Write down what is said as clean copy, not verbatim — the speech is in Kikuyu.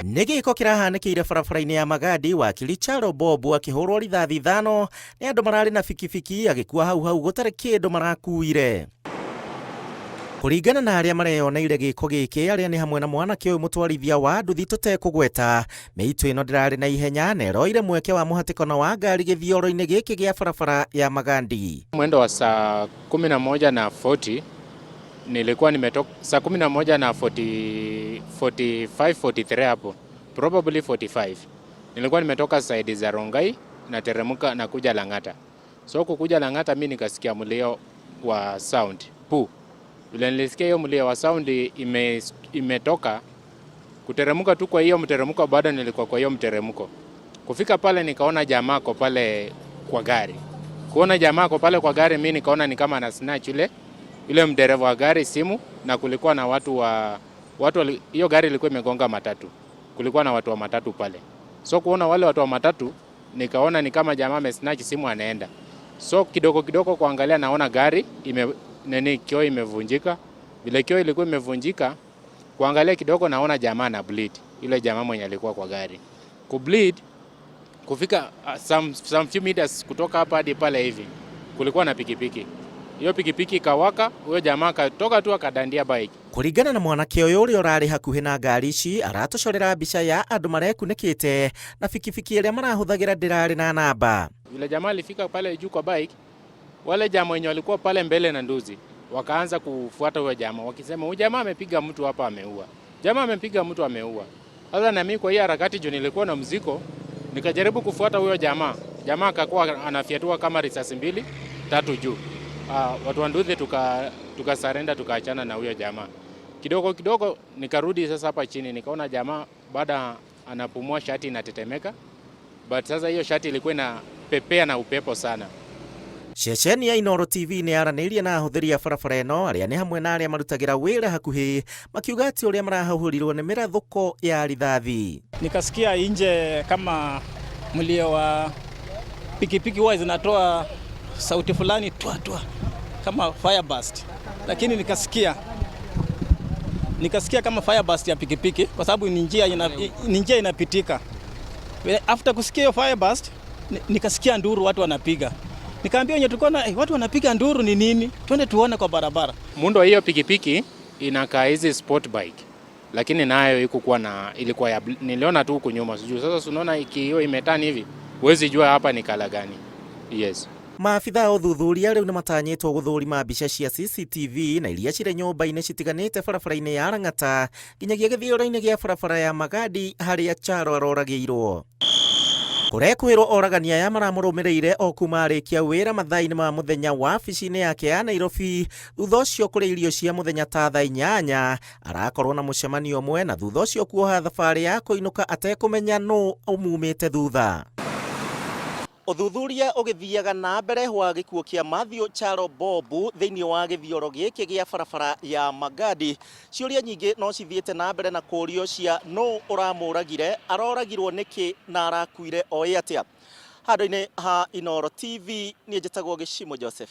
Nĩ gĩko kĩrahanĩkĩire barabara-inĩ ya Magadi, wakiri Charo Bob akĩhũrwo rithathi ithano nĩ andũ mararĩ na bikibiki agĩkua hau hau gũtarĩ kĩndũ marakuire. Kũringana na arĩa mareyoneire gĩko gĩkĩ arĩa nĩ hamwe na mwanake ũyũ mũtwarithia wa nduthi tũtekũgweta, mĩitũ ĩno ndĩrarĩ na ihenya na ĩroire mweke wa mũhatĩkano wa ngari gĩthioro-inĩ gĩkĩ gĩa barabara ya Magadi. Mwendo wa saa 11 na 40 nilikuwa nimetoka saa 11 na 40, 45 43 hapo probably 45 nilikuwa nimetoka side za Rongai na teremka na kuja Lang'ata. So kukuja Lang'ata mi nikasikia mlio wa sound pu. Vile nilisikia hiyo mlio wa sound imetoka kuteremka tu kwa hiyo mteremko, bado nilikuwa kwa hiyo mteremko. Kufika pale nikaona jamaa ko pale kwa gari. Kuona jamaa ko pale kwa gari, mi nikaona ni kama ana snatch yule mdereva wa gari simu, na kulikuwa na watu wa watu hiyo gari ilikuwa imegonga matatu, kulikuwa na watu wa matatu pale. So kuona wale watu wa matatu nikaona ni kama jamaa amesnatch simu anaenda. So kidogo kidogo kuangalia, naona gari ime nini, kioo imevunjika. Vile kioo ilikuwa imevunjika, kuangalia kidogo naona jamaa na bleed, yule jamaa mwenye alikuwa kwa gari ku bleed kufika some few meters kutoka hapa hadi pale hivi kulikuwa na pikipiki. Hiyo pikipiki ikawaka, huyo jamaa akatoka tu akadandia bike. Kũringana na mwanake ũyũ ũrĩa ũrarĩ hakuhĩ na ngari ici aratũcorera mbica ya andũ marekunĩkĩte na bikibiki ĩrĩa marahũthagĩra ndĩrarĩ na namba. Vile jamaa alifika pale juu kwa bike, wale jamaa wenye walikuwa pale mbele na nduzi wakaanza kufuata huyo jamaa wakisema, huyu jamaa amepiga mtu hapa ameua, jamaa amepiga mtu ameua. Sasa na mimi kwa hiyo harakati juu nilikuwa na mzigo, nikajaribu kufuata huyo jamaa. Jamaa akakuwa anafyatua kama risasi mbili tatu juu. Watu wa nduthi tuka surrender tukaachana na huyo jamaa. Kidogo kidogo nikarudi sasa hapa chini, nikaona jamaa baada anapumua, shati inatetemeka, but sasa hiyo shati ilikuwa inapepea na upepo sana. Ceceni ya Inooro TV nĩ yaranĩirie na ahũthĩri a barabara ĩno arĩa nĩ hamwe na arĩa marutagĩra wĩra hakuhĩ makiuga atĩ ũrĩa marahũrirwo nĩ mĩrathũko ya rithathi. Nikasikia nje kama mlio wa pikipiki huwa zinatoa sauti fulani twa twa kama fire burst, lakini nikasikia kama fire burst ya pikipiki kwa sababu ni njia inapitika. After kusikia hiyo fire burst, nikasikia nduru watu wanapiga. Nikaambia wenye tulikuwa na watu wanapiga nduru ni nini? Twende tuone kwa barabara. Muundo wa hiyo pikipiki inakaa hizi sport bike, lakini nayo ikukuwa na ilikuwa ya niliona tu huku nyuma, sijui sasa, unaona hiyo imetani hivi, huwezi jua hapa ni color gani. Yes. Maabitha a ũthuthuria rĩu nĩmatanyĩtwo gũthũrima mbica cia CCTV na iria cirĩ nyũmba-inĩ citiganĩte barabara-inĩ ya Lang'ata nginyagia gĩthioro-inĩ gĩa barabara ya Magadi harĩa Charo aroragĩirwo. Kũrekwĩrwo oragani aya maramũrũmĩrĩire o kuma arĩkia wĩra mathaa-inĩ ma mũthenya wabici-inĩ yake ya Nairobi, thutha ũcio kũrĩa irio cia mũthenya ta thaa 8 arakorwo na mũcemanio ũmwe na thutha ũcio kuoha thabarĩ ya kũinũka atekũmenya nũ ũmumĩte thutha. Ũthuthuria ũgĩthiaga na mbere wa gĩkuũ kĩa Mathew Charo Bob thĩinĩ wa gĩthioro gĩkĩ gĩa barabara ya Magadi, ciũria nyingĩ no cithiĩte na mbere na kũrio cia nũ ũramũragire, aroragirwo nĩkĩ na arakuire oĩ atĩa. Handũ-inĩ ha Inooro TV niĩ njĩtagwo Gĩcimo Joseph.